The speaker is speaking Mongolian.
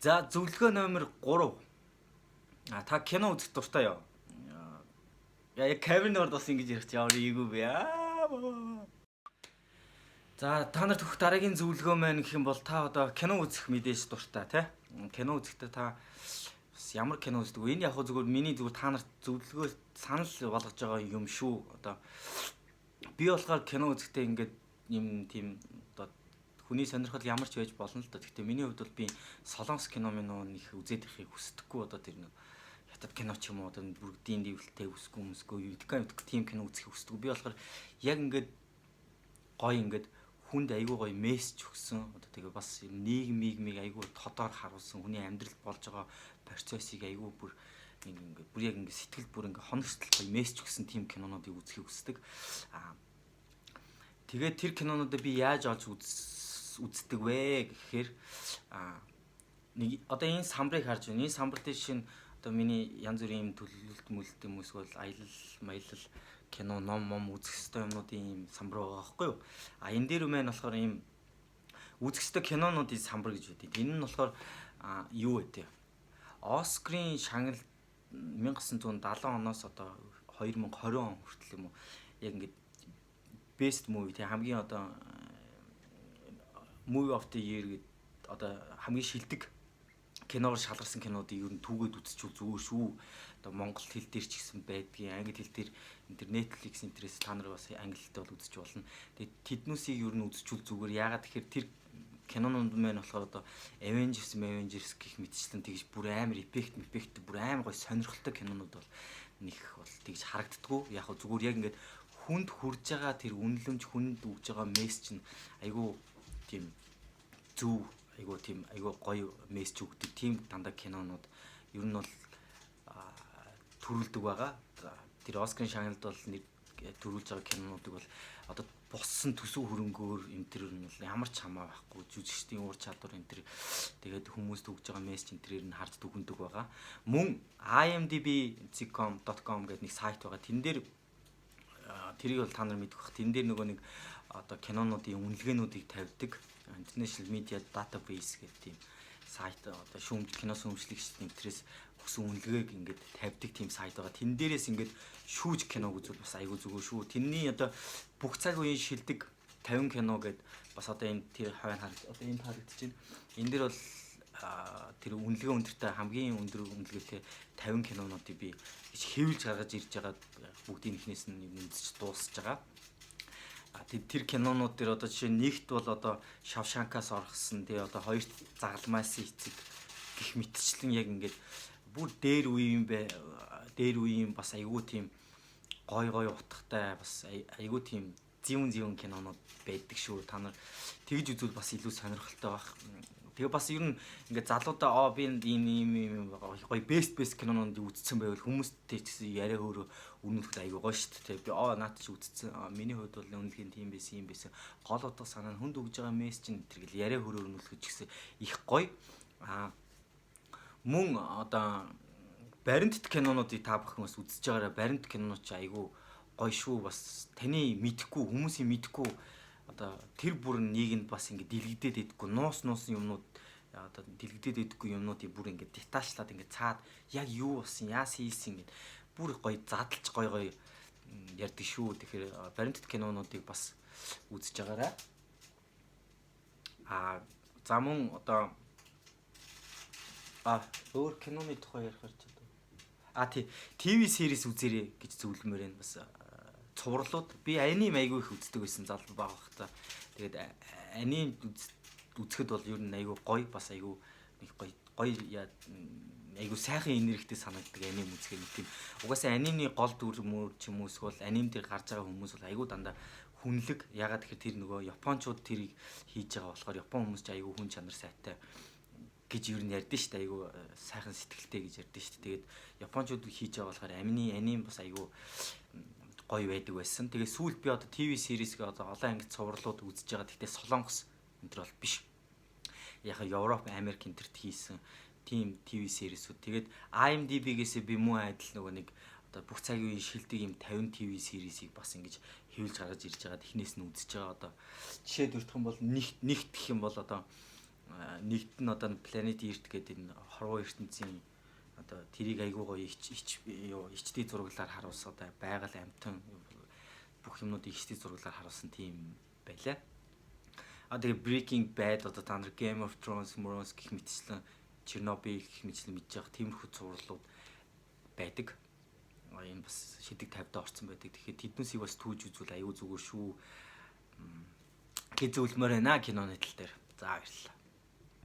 За, зөвлөгөө номер 3. А, та кино үзэх дуртай юу? Яа, яг камерын орд бас ингэж ярих чи ямар ийгүү бэ? Аа. За, та нарт өгөх дараагийн зөвлөгөө маань гэх юм бол та одоо кино үзэх мэдээж дуртай, тий? Кино үзэхдээ та бас ямар кино үздэг вэ? Энэ яг хөө зүгээр миний зүгээр та нарт зөвлөгөө санал болгож байгаа юм шүү. Одоо би болохоор кино үзэхдээ ингээд юм тийм одоо хүний сонирхол ямар ч байж болно л доо. Гэхдээ миний хувьд бол би солонгос кино минь их үзээд ирэхийг хүсдэггүй. Одоо тэр нэг хятад кино ч юм уу, одоо бүрдийн дэвлэлтэй үсгүй өмсгөө юудгаа юудгаа тийм кино үзэхийг хүсдэг. Би болохоор яг ингээд гоё, ингээд хүнд айгүй гоё мессеж өгсөн. Одоо тэгээ бас нийгмийг айгүй тодоор харуулсан, хүний амьдралд болж байгаа процессыг айгүй бүр нэг ингээд бүр яг ингээд сэтгэл бүр ингээд хоногцол гоё мессеж өгсөн тийм кинонуудыг үзэхийг хүсдэг. Аа, тэгээд тэр кинонуудыг би яаж олж үздэг вэ гэхээр нэг одоо энэ самбарыг харж байна. Энэ самбар дээр шинэ одоо миний янз бүрийн юм төлөвлөлт мүлт юм эсвэл аялал маялал, кино, ном мом үзэх ёстой юмнуудын юм самбар байгаа байхгүй юу? А, энэ дээр маань болохоор ийм үзэх ёстой кинонуудын самбар гэж байдаг. Энэ нь болохоор юу вэ те? Оскарын шагнал 1970 оноос одоо 2020 он хүртэл юм уу, яг ингээд best movie те, хамгийн одоо movie of the year гэдэг одоо хамгийн шилдэг киноор шалгарсан кинодыг ер нь түүгээд үзчихвэл зүгээр шүү. Одоо монгол хэл дээр ч гэсэн байдгийн, англи хэл дээр энэ төр Netflix интерес та нар бас англи хэлтэй бол үзэж болно. Тэгээд тэднүүсийг ер нь үзчихвэл зүгээр. Яагаад тэгэхээр тэр кинонууд маань болохоор одоо Avengers гэх мэтчлэн тэгж бүр амар эффект бүр амар гой сонирхолтой кинонууд бол нэх бол тэгж харагддггүй. Яг хөө зүгээр яг ингээд хүнд хүрж байгаа тэр үнэлэмж, хүнд өгж байгаа мессеж нь айгүй тийм зөв, айгүй тийм айгүй гоё мессеж өгдөг тийм дандаа кинонууд ер нь бол төрүүлдэг байгаа. Тэр Оскарын шагналд бол нэр төрүүлж байгаа кинонуудыг бол одоо боссон төсөв хөрөнгөөр энэ төр нь бол ямар ч хамаа байхгүй, жүжигчдийн ур чадвар энэ төр, тэгээд хүмүүст өгж байгаа мессеж энэ төрээр нь харж дүгндэг байгаа. Мөн imdb.com гэдэг нэг сайт байгаа. Тэн дээр тэрийг бол та нар мэдэх бах. Тэн дээр нөгөө нэг одоо кинонуудын үнэлгээнүүдийг тавьдаг International Media Database гэдэг тийм сайт, одоо шүүмж кино шүүмжлэгчдийн тэрээс өгсөн үнэлгээг ингээд тавьдаг тийм сайт байгаа. Тэн дээрээс ингээд шүүж киног үзвэл бас айгүй зүгээр шүү. Тэрний одоо бүх цаг үеийн шилдэг 50 кино гэд бас одоо энэ тэр хойно харагд одоо энд харагдаж байна. Энэ дэр бол тэр үнэлгээ өндөртэй, хамгийн өндөр үнэлгээтэй 50 кинонуудыг би гэж хэвлж гаргаж ирж байгаа, бүгдийн эхнээс нь үзэж дуусж байгаа. А, тэр кинонууд дээр одоо жишээ нэгт бол одоо Shawshank-аас орхисон, тэгээ одоо хоёрт Загалмайсын эцэг гэх мэтчлэн яг ингээд бүр дээр үеийн бай, дээр үеийн бас айгүй тийм гой гой утгатай, бас айгүй тийм зэвүүн зэвүүн кинонууд байдаг шүү. Та нар тэгж үзвэл бас илүү сонирхолтой байх. Тэгээ бас ер нь ингээд залуудаа оо би ийм ийм ийм гоё best best кинонууд үзсэн байвал хүмүүстэй ч гэсэн яриа хөөрө өрнүүлэхэд айгүй гоё шүү дээ. Би оо наад чи үзсэн. Миний хувьд бол үнэлгээ тийм байсан, юм байсан. Гол утга санаа нь хүнд өгж байгаа мессеж нь тэр гэл яриа хөөрө өрнүүлэхэд ч гэсэн их гоё. Аа, мөн одоо баримтат кинонуудыг та бүхэн бас үзэж байгаарай. Баримт кинонууд чи айгүй гоё шүү. Бас таны мэдэхгүй, хүмүүсийн мэдэхгүй одоо тэр бүр нийгэмд бас ингэ дэлгэгдээд идэггүй нуус нуусан юмнууд, одоо дэлгэгдээд идэггүй юмнуудыг бүр ингэ детальчлаад ингэ цаад яг юу болсон, яасан хийсэн ингэ бүр гоё задлж гоё гоё ярьдаг шүү. Тэгэхээр баримтат кинонуудыг бас үзэж байгаарай. А, за, мөн одоо өөр киноны тухай ярихар ч одоо тий TV series үзээрэй гэж зөвлөмөр байна, бас цувралууд. Би аним айгүй их үздэг байсан залуу байгаа байхдаа. Тэгээд аним үзэхэд бол ер нь айгүй гоё, бас айгүй нэг гоё гоё айгүй сайхан энергитэй санагддаг аним үзэхээр. Нэг тийм угаасаа анимны гол дүр мөр ч юм уу эсвэл аним дээр гарч байгаа хүмүүс бол айгүй дандаа хүнлэг. Ягаад тэгэхээр тэр нөгөө японочууд тэрийг хийж байгаа болохоор япон хүмүүс ч айгүй хүн чанар сайтай гэж ер нь ярьдэн шүү дээ. Айгүй сайхан сэтгэлтэй гэж ярьдэн шүү дээ. Тэгээд японочууд хийж байгаа болохоор аним бас айгүй гоё байдаг байсан. Тэгээ сүүлд би одоо TV series-г одоо олон ангид цувралууд үзэж байгаа. Гэхдээ солонгос энэ төр бол биш. Яг Европ, Америк энэ төрт хийсэн тийм TV series-үүд. Тэгээд IMDb-гээс би мөн адил нөгөө нэг одоо бүх цагийн үеийн шилдэг юм 50 TV series-ийг бас ингэж хэвлж гаргаж ирж байгаа. Эхнээс нь үзэж байгаа. Одоо жишээ дурдах юм бол нэгт нэгт гэх юм бол одоо Нэгт нь одоо Planet Earth гэдэг энэ хорвоо ертөнцийн одоо тэрийг айгүй гоё юу HD зураглаар харуулсан, одоо байгаль, амьтан, бүх юмнуудыг HD зураглаар харуулсан тийм байлаа. А тэгээ Breaking Bad, одоо та нар Game of Thrones, Morons гэх мэтчлэн, Chernobyl гэх мэтчлэн мэдж байгаа тиймэрхүү цувралууд байдаг. Энэ бас шидэг 50-д орсон байдаг. Тэгэхээр тэднүүсийг бас түүж үзвэл аюу зүгээр шүү. Гэж зөвлөмөр байна киноны тал дээр. За, баярлалаа.